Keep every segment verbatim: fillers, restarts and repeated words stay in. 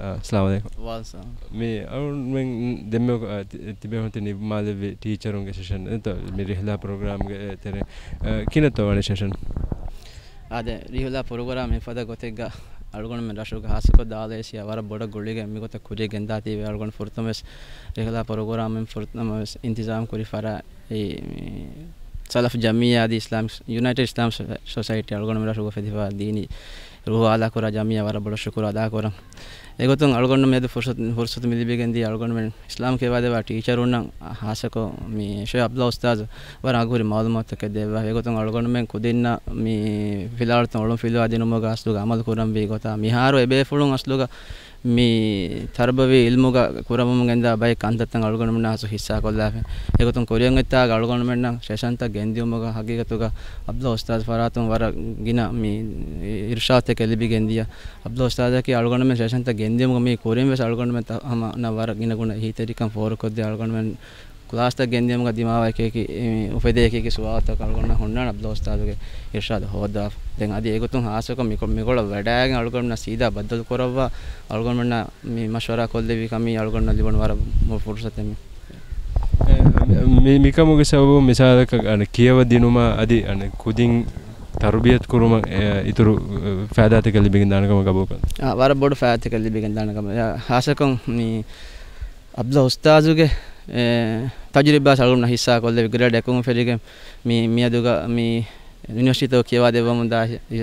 އައްސަލާމު ޢަލައިކުމް. ވަޢަލައިކުމް އައްސަލާމް. މި އަޅުގަނޑުމެން ދެންމެ، އަ، ތި-، ތިބޭފުޅުން ތި ނިންމާލެއްވި ޓީޗަރުންގެ ސެޝަން އެއްތޯ؟ މި ރިޙްލާ ޕްރޮގްރާމްގެ ތެރެއިން، އަ، ކިހިނެއްތޯ ވަނީ ސެޝަން؟ އާދެ، ރިޙްލާ ޕްރޮގްރާމް މިފަދަ ގޮތެއްގަ އަޅުގަނޑުމެން ރަށުގަ ހާއްސަކޮށް ދާއުލަތް އޭޝިޔާ ވަރަށް ބޮޑަށް ގުޅިގެން މިގޮތަށް ކުރިޔަށް ގެންދާތީވެ. އަޅުގަނޑު ފުރަތަމަވެސް ރިޙްލާ ޕްރޮގްރާމް ފުރަތަމަ ވެސް އިންތިޒާމް ކުރި ފަރާތް އެ، މި، ސަލަފް ޖަމިއްޔާ އަދި އިސްލާމިކް ޔުނައިޓެޑް އިސްލާމް ސޮ-، ސޮސައިޓީ އަޅުގަނޑުމެން ރަށުގަ ފެދިފަ ދީނީ ރޫޙު އާލާ ކުރާ ޖަމިއްޔާ ވަރަށް ބޮޑަށް ޝުކުރު އަދާ ކުރަން. އެގޮތުން އަޅުގަނޑު މިއަދު ފުރުސަތު، ފުރުސަތު މި ލިބިގެން ދިޔަ އަޅުގަނޑުމެން އިސްލާމް ކިޔަވާދެއްވާ ޓީޗަރުންނަށް ހާއްސަކޮށް މި ޝޭޚް ޢަބްދުﷲ އުސްތާޛު ވަރަށް އަގުހުރި މަޢުލޫމާތުތަކެއް ދެއްވާ. އެގޮތުން އަޅުގަނޑުމެން ކުދިންނަށް މި ފިލާވަޅުތައް އޮޅުން ފިލުވާ ދިނުމުގަ އަސްލުގަ ޢަމަލު ކުރަންވީ ގޮތާ މިހާރު އެބޭފުޅުން އަސްލުގަ މި ތަރުބަވީ ޢިލްމުގަ ކުރަމުން ގެންދާ ބައެއް ކަންތައްތައް އަޅުގަނޑުމެންނާ ހަސު ހިއްސާކޮށްލާފަ. އެގޮތުން ކުރިއަށް އޮތްތާގަ އަޅުގަނޑުމެންނަށް ސެޝަންތައް ގެންދިއުމުގަ ހަގީގަތުގަ ޢަބްދުﷲ އުސްތާޛު ފަރާތުން ވަރަށް ގިނަ މި އިރުޝާދުތަކެއް ލިބިގެން ދިޔަ. ޢަބްދުﷲ އުސްތާޛަކީ އަޅުގަނޑުމެން ސެޝަންތައް ގެންދިއުމުގަ މި ކުރިން ވެސް އަޅުގަނޑުމެން ތަ-، ހަމަ ނަ ވަރަށް ގިނަ ގުނަ އެހީތެރިކަން ފޯރުކޮށްދޭ. އަޅުގަނޑުމެން ކްލާސްތައް ގެންދިޔުމުގަ ދިމާވާ އެކި އެކި، އެ، އުފެދޭ އެކި އެކި ސުވާލުތަކަށް އަޅުގަނޑުމެން ހުންނާނެ ޢަބްދުﷲ އުސްތާޛުގެ އިރުޝާދު ހޯއްދާފަ. ދެން އަދި އެގޮތުން ހާއްސަކޮށް މިކޮ-، މިކޮޅަށް ވަޑައިގެން އަޅުގަނޑުމެންނަށް ސީދާ ބައްދަލު ކުރައްވާ އަޅުގަނޑުމެންނަށް މި މަޝްވަރާ ކޮށްލެއްވި ކަމީ އަޅުގަނޑުމެންނަށް ލިބުނު ވަރަށް ބޮޑު ފުރުޞަތެއް މި. އެ، މި-، މިކަމުގެ ސަބަބުން މިސާލަކަށް އަނެއް ކިޔަވަދިނުމަށް އަދި އަނެއް ކުދިން ތަރުބިޔަތު ކުރުމަށް، އެ، އިތުރު، އެ، ފައިދާތަކެއް ލިބިގެން ދާނެ ކަމަށް ގަބޫލުކަން. އާ، ވަރަށް ބޮޑު ފައިދާތަކެއް ލިބިގެން ދާނެ ކަމަށް. އެ، ހާއްސަކޮށް މި ޢަބްދުﷲ އުސްތާޛުގެ، އެ، ތަޖުރިބާ އަޅުގަނޑުމެންނަށް ހިއްސާ ކޮށްލެވި ގްރޭޑް އެކުން ފެށިގެން މި، މިއަދުގަ މި ޔުނިވަރސިޓީތަކު ކިޔަވާދެއްވަމުންދާ، އެ، އެ،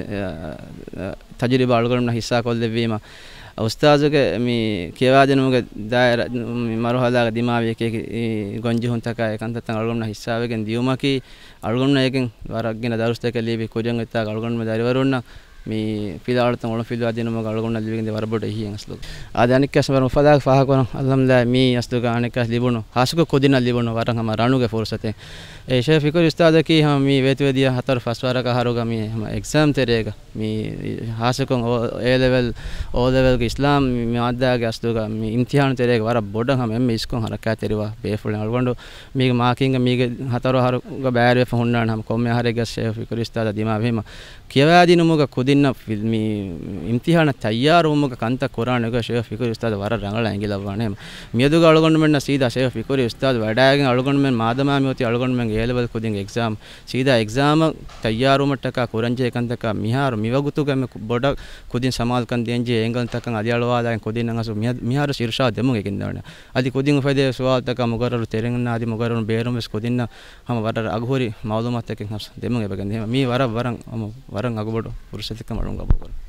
ތަޖުރިބާ އަޅުގަނޑުމެންނަށް ހިއްސާ ކޮށްލެއްވީމަ، އުސްތާޛުގެ މި ކިޔަވާދިނުމުގެ ދާއިރާ، މި މަރުހަލާގަ ދިމާވި އެކި އެކި ގޮންޖެހުންތަކާއި ކަންތައްތައް އަޅުގަނޑުމެންނަށް ހިއްސާވެގެން ދިޔުމަކީ، އަޅުގަނޑުމެންނަށް އޭގެން ވަރަށް ގިނަ ދަރުސްތަކެއް ލިބި ކުރިއަށް އޮތްތާގަ އަޅުގަނޑުމެން ދަރިވަރުންނަށް މި ފިލާވަޅުތައް އޮޅުން ފިލުވާ ދިނުމުގަ އަޅުގަނޑުމެންނަށް ލިބިގެންދިޔަ ވަރަށް ބޮޑު އެހީއެއް އަސްލު. އާދެ، އަނެއްކާސް ވަރަށް އުފަލާގެ ފާހަގަކުރަން އަލްޙަމްދުލިއްލާހް މީ އަސްލުގަ އަނެއްކާސް ލިބުނު، ހާއްސަކޮށް ކުދިންނަށް ލިބުނު ވަރަށް ހަމަ ރަނުގެ ފުރުޞަތެއް. އެ ޝޭޚް ފިކުރީ އުސްތާޛަކީ ހަމަ މި ވޭތުވެދިޔަ ހަތަރު ފަސް ވަރަކަށް އަހަރުގަ މި ހަމަ އެގްޒާމް ތެރޭގަ މި ހާއްސަކޮށް އޯ-، އޭ ލެވެލް، އޯ ލެވެލްގެ އިސްލާމް މި މާއްދާގެ އަސްލުގަ މި އިމްތިޙާނު ތެރޭގަ ވަރަށް ބޮޑަށް ހަމަ އެންމެ އިސްކޮށް ހަރަކާތްތެރިވާ ބޭފުޅެއް. އަޅުގަނޑު މީގެ މާކިންގ މީގެ ހަތަރު އަހަރުގަ ބައިވެފަ ހުންނާނެ ހަމަ ކޮންމެ އަހަރެއްގަ ޝޭޚް ފިކުރީ އުސްތާޛަށް ދިމާވީމަ ކިޔަވާދިނުމުގަ ކުދިންނަށް ފި-، މި އިމްތިޙާނަށް ތައްޔާރުވުމުގަ ކަންތައް ކުރާނެ އެގޮތް ޝޭޚް ފިކުރީ އުސްތާޛަށް ވަރަށް ރަނގަޅަށް އެނގިލައްވާނެ. މިއަދުގަ އަޅުގަނޑުމެންނަށް ސީދާ ޝޭޚް ފިކުރީ އުސްތާޛު ވަޑައިގެން އަޅުގަނޑުމެން މާދަމާ މިއޮތީ އަޅުގަނޑުމެންގެ އޭ ލެވެލް ކުދިންގެ އެގްޒާމް ސީދާ އެގްޒާމަށް ތައްޔާރުވުމަށްޓަކާ ކުރަންޖެހޭ ކަންތަކާ މިހާރު މިވަގުތުގަ އެންމެ ބޮޑަށް ކުދިން ސަމާލުކަން ދޭންޖެހޭ އެންގަލްތަކަށް އަލިއަޅުވާލާގެން ކުދިންނަށް އަސް މިހާ-، މިހާރު އިރުޝާދު ދެމުން އެގެންދާނެ. އަދި ކުދިން އުފެދޭ ސުވާލުތަކަށް މުގައްރަރު ތެރެއިންނާ އަދި މުގައްރަރުން ބޭރުން ވެސް ކުދިންނަށް ހަމަ ވަރަށް އަގުހުރި މަޢުލޫމާތުތަކެއް ހަމަ ދެމުން އެބަގެން. މީ ވަރަށް، ވަރަށް، ހަމަ ވަރަށް އަގުބޮޑު ފުރުޞަތެއްކަމަށް އަޅުން ގަބޫލުކުރަން.